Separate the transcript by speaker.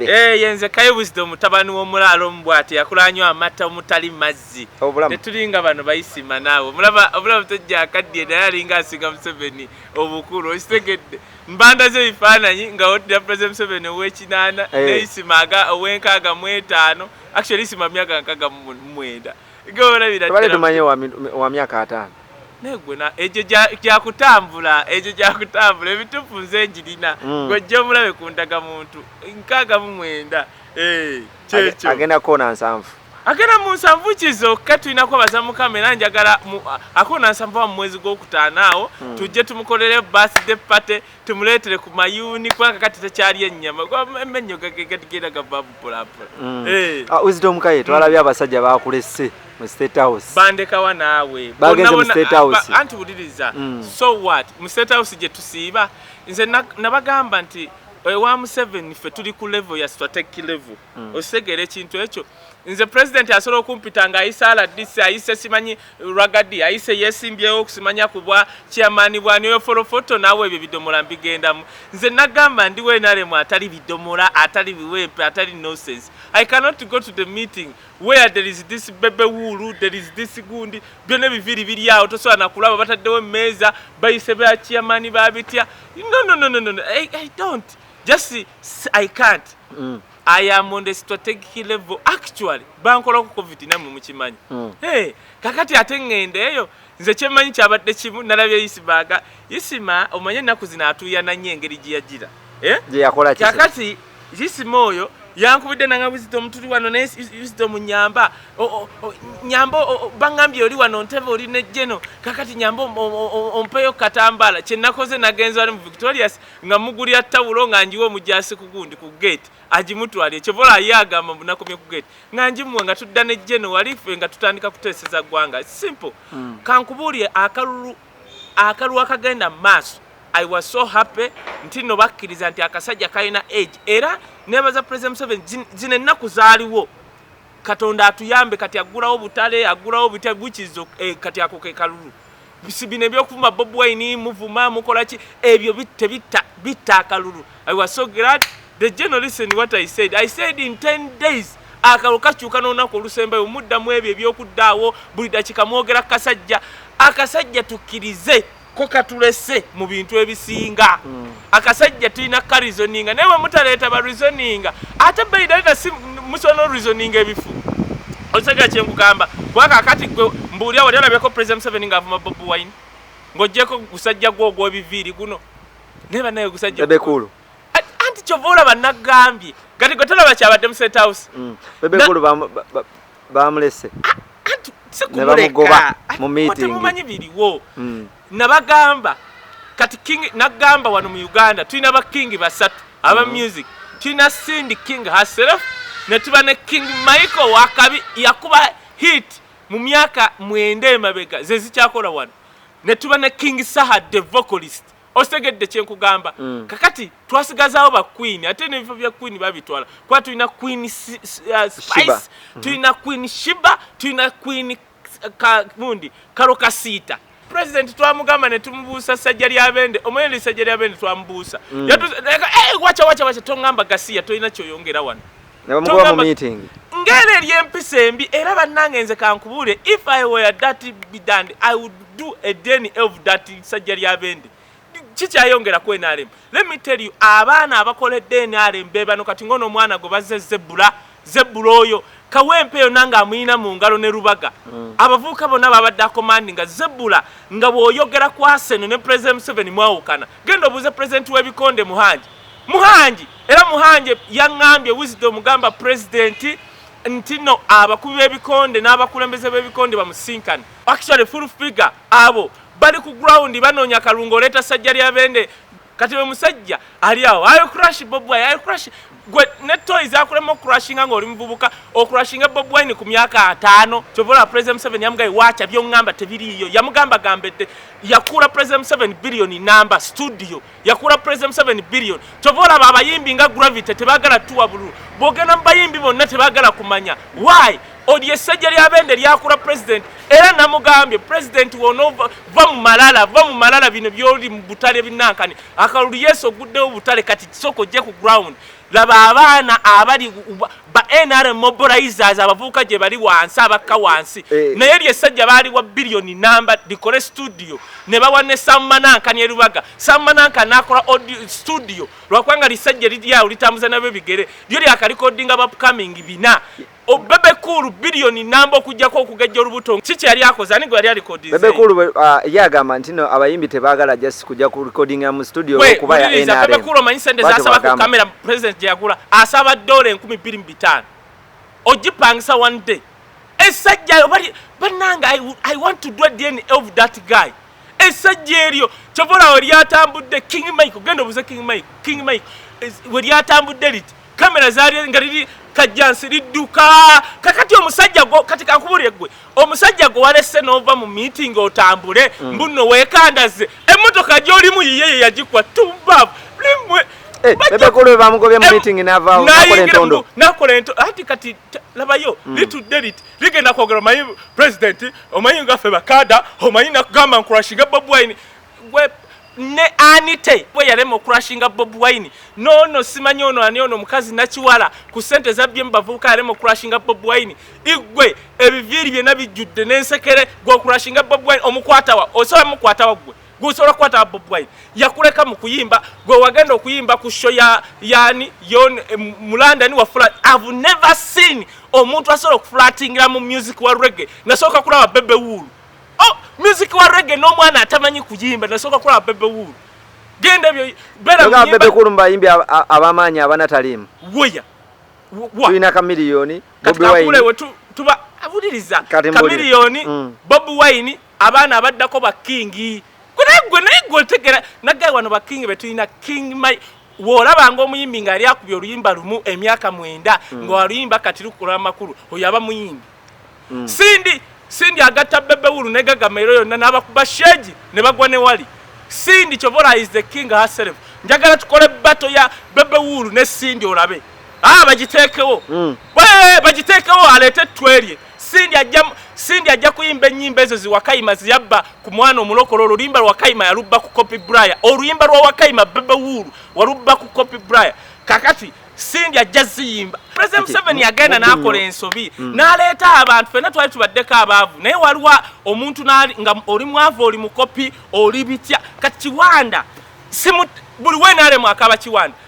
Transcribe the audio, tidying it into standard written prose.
Speaker 1: Eh, yenze Kaye Wisdom, mutabani w'omulaalo omu bw'ati yakula anywa amata omutali mazzi.
Speaker 2: Obulamu.
Speaker 1: Tetulinga bano bayisima naawe. Omulaba obulamu tojja akaddiye naye alinga asinga Museveni obukulu, okitegedde. Mbandaze ebifaananyi nga woddira President Museveni ow'ekinaana ne Isima aga ow'enkaaga mu etaano. Actually, Isima myaka 69. Gwe olabira
Speaker 2: Tubadde
Speaker 1: ddala.
Speaker 2: Tumanye wa myaka 50.
Speaker 1: Naye gwe egyo gyakutambula, egyo gyakutambula ebituufu nze njirina. Gwe ojja omulabe ku ndagamuntu 69. Eh, kyekyo.
Speaker 2: Agenda kukoona 70.
Speaker 1: Agenda mu 70 kizokka. Tulina kwebaza Mukama era njagala akoona 70 mu mwezi gwokutaano awo. Tujje tumukolere birthday party, tumuleetere ku mayuuni, kubanga kati tekyali ennyama. Kuba emennyo gagenda gava mpolampola. Eh.
Speaker 2: Ah, Wisdom Kaye, twalabye abasajja bakulesse mu State House.
Speaker 1: Bandekawa naawe.
Speaker 2: Bagenze mu
Speaker 1: Bonna
Speaker 2: State House.
Speaker 1: Anti wuliriza. So what? Mu State House gye tusiiba, nze nabagamba nti ewa Museveni ffe tuli ku level ya strategic level. Osegera ekintu ekyo, nze president asobola okumpita ng'ayise RDC, ayise simanyi Ragadi, ayise yesimbyewo okusimanya ku bwa chairman bwani oyo folofoto. Naawe ebyo bidomola mbigendamu. Nze nagamba ndi wenaremu, atali bidomola, atali biwempe, atali nonsense. I cannot go to the meeting where there is this Bebe Wool, there is this gundi, byonna ebiviri biri awo, tosobola nakulaba. Bataddewo emmeeza, bayise ba chairman babitya. No, no, no, no, no, no. I don't just, I can't. I am on the strategic level. Actually, bankolako COVID, nammwe mukimanyi. Hey, kakati ate ŋŋenda eyo? Nze kyemmanyi kyabadde kimu, nalabye Isibaga Isima. Omanye ennaku zino atuuyana nnyo engeri gye yagira, eh?
Speaker 2: Gye yakola ki?
Speaker 1: Kakati Isima oyo yankubidde nanga, "Wisdom, tuli wano, naye Wisdom nyamba. Nyamba, baŋŋambye oli wano Ntebe, oli ne Geno. Kakati nyamba ompeyo katambala." Kye nakoze, nagenza wali mu Victorious nga mugulira tawulo, nga njiwa omujasi ku gundi ku gate agimutwalire. Kyovola ye agamba mbu nakomye ku gate nga njimuwe, nga tudda ne Geno wali ffe nga tutandika kuteeseza ggwanga. Simple. Kankubuulire, akalulu akagenda mu maaso, I was so happy nti nno bakkiriza nti akasajja kalina age. Era nebaza President Museveni. Zino ennaku zaaliwo, Katonda atuyambe, kati aggulawo butale, aggulawo bitya bukizo, eh, kati ako ke kalulu. Si bino ebyokuvuma Bobi Wine, muvuma mukola ki, ebyo bitta bitta akalulu. I was so glad the general listen what I said. I said in 10 days akalulu kakyuka. N'olunaku olusembayo muddamu ebyo ebyokuddaawo, buli dakika mwogera kasajja. Akasajja tukkirize ko katulese mu bintu ebisinga. Akasajja tulina kareasoninga, naye bwe mutaleeta ba reasoninga ate beidaleta si musobola n'oreasoninga ebifu. Okitegera kyenkugamba? Kuba kakati gwe mbuulira, wali olabyeko President Museveni ng'avuma Bobi Wine, ng'oggyeko gusajja gwo ogw'ebiviiri guno? Naye bannaye, gusajja
Speaker 2: Bebe Cool.
Speaker 1: Anti kyova olaba naggambye kati gwe tolaba kyabadde mu State House.
Speaker 2: Bebe Cool bamulese.
Speaker 1: Anti si
Speaker 2: Ne bamugoba
Speaker 1: kumuleka.
Speaker 2: Mu meeting.
Speaker 1: Temumanyi biriwo. Nabagamba kati king, nagamba wano mu Uganda tulina ba king basatu aba music. Tulina Cindy King herself, ne tuba ne King Michael Wakabi, yakuba hit mu myaka 9 emabega, ze zikyakola wano, ne tuba ne King Saha the vocalist. Otegedde kyenkugamba? Kakati twasigazaawo ba queen, ate n'ebifo bya queen babitwala, kuba tulina Queen
Speaker 2: Shiba.
Speaker 1: Spice, tulina Queen Shiba, tulina Queen gundi Karo Kasiita. President twamugamba ne tumubuusa Sajja Lyabende, omanyi Sajja Lyabende twamubuusa. Eh, wacha wacha wacha, toŋŋamba gasiya, tolina kyoyongera wano.
Speaker 2: Ne bamugoba mu meeting.
Speaker 1: Ngeri eryempisa embi. Era bannange, nze kankubuule, if I were that bidand, I would do a DNA of that Sajja Lyabende. Kikyayongera ku NRM? Let me tell you, abaana abakoledde NRM be bano. Kati ngono omwana gwe bazze Zebula, Zebula oyo Kawempe yonna ng'amuyina mu ngalo ne Rubaga. Abavubuka bonna babadde akomandi nga Zebula, nga bw'oyogera ku Arsenal ne President Museveni mwawukana. Genda obuuze president w'ebikonde Muhangi. Muhangi era Muhangi yaŋŋambye, "Wisdom, gamba president nti no abakubi b'ebikonde n'abakulembeze b'ebikonde bamusinkane." Actually, full figure abo bali ku ground banoonya kalungu. Oleeta Sajja Lyabende, kati we musajja ali awo ayo crush Bobi Wine, ayo crush gwe ne toys akulema ocrushinga ng'oli muvubuka, ocrushinga Bobi Wine ku myaka 50. Kyova olaba President Museveni yamugaye, "Waacha by'oŋŋamba tebiriiyo." Yamugamba gambedde yakuula President Museveni biliyoni namba studio, yakuula President Museveni biliyoni. Kyova olaba abayimbi nga Gravity tebaagala tuwa bululu. Bw'ogenda mu bayimbi bonna tebaagala kumanya why oli essajja Lyabende lyakula president. Era namugambye, "President, wonova va mu malala, va mu malala, bino byoli mu butale binankani. Akalulu yesu oguddewo butale, kati sooka ojje ku ground." Laba abaana abali ba NRM mobilizers, abavubuka gye bali wansi, abakka wansi. Naye lyessajja baaliwa biliyoni namba likole studio, ne bawa ne Sammanankani erubaga. Sammananka n'akola audio studio, lwakubanga lisajja liryawo litambuza nabyo bigere, lyo lyakalikodinga ba upcoming bina. Bebe Cool biliyoni namba okugjako okugejja olubuto, kiki yali akoze? Ani gwe yali alikodinze?
Speaker 2: Bebe Cool ye agamba nti no abayimbi tebaagala just kujja ku recordinga mu studio okuba ya
Speaker 1: Wuliriza, Bebe
Speaker 2: NRM.
Speaker 1: Cool omanyi sente
Speaker 2: Bw'atyo
Speaker 1: zasaba ku
Speaker 2: bw'agamba.
Speaker 1: kamera president gye yagula? Asaba $2,500 ogipangisa one day. Essajja bali bannange, I want to do a DNA of that guy. Essajja eryo kyova olaba lyatambudde King Mike, genda obuze King Mike. King Mike we lyatambudde liti kamera zaali nga liri kajjansi lidduka. Kakati omusajja gwo, kati kankubulire gwe, omusajja gwe walese n'ova mu meeting otambule, mbu nno weekandaze emmotoka gy'olimu yiye ye yagikwa tumbaavu limwe.
Speaker 2: Bebe Cool bwe bamugobye mu meeting n'avaawo n'akola
Speaker 1: Nayingira
Speaker 2: entondo.
Speaker 1: Nakola ento ati kati labayo litudde liti ligenda kwogera, omanyi president, omanyi ngaffe bakada, omanyi nakugamba nkurashinga Bob Wine. Gwe ne anite bwe yalema okurashinga Bob Wine, noono simanyi ono ani, ono omukazi nakiwala ku sente zabbye mu bavubuka yalema okurashinga Bob Wine. Igwe ebiviiri byonna bijjudde n'ensekere, gwe okurashinga Bob Wine omukwatawa? Osobola mukwatawa? Gwe gusobola kukwata Bob Wine? Yakuleka mu kuyimba. Gwe wagenda okuyimba ku show ya yani yon mu London wa flat. I've never seen omuntu asobola okuflatingira mu music wa reggae. Nasooka kulaba Bebe Wool. Oh, music wa reggae n'omwana atamanyi kuyimba, nasooka kulaba Bebe Wool. Genda ebyo beera
Speaker 2: Yoga
Speaker 1: mu
Speaker 2: Bebe Cool mu bayimbi ab'amaanyi abanataliimu.
Speaker 1: Weya wa
Speaker 2: Tulina Chameleone,
Speaker 1: kati
Speaker 2: Bobi
Speaker 1: kakule
Speaker 2: Wine.
Speaker 1: we tuba awuliriza.
Speaker 2: Kati mbulira.
Speaker 1: Chameleone, Bobi Wine, abaana abaddako ba King. Gwe naye, gwe naye, gwe otegera naggaye wano ba King betulina King Mai. Bw'olabanga omuyimbi ng'ali akubye oluyimba lumu emyaka 9 nga waluyimba kati lukola amakulu, oyo aba muyimbi. Cindy, Cindy agatta Bebe Wool ne Gagamero yonna n'abakuba sheegi ne bagwa ne wali. Cindy kyovola is the king herself. Njagala tukole battle ya Bebe Wool ne Cindy olabe. Ah, bagiteekewo. Bagiteekewo aleete twerye. Cindy ajja, Cindy ajja kuyimba ennyimba ezo ziwakayima ziyabba ku mwana omulokole. Oluyimba lwa Wakayima yalubba ku Copy Brian. Oluyimba lwa Wakayima Bebe Wool walubba ku Copy Brian. Kakati Cindy ajja ziyimba. President Museveni yagenda n'akola ensobi n'aleeta abantu. Ffenna twali tubaddeko abaavu, naye waliwo omuntu nga oli mwavu, oli mukopi, oli bitya. Kati Kiwanda simu buli wenaalemu akaba Kiwanda.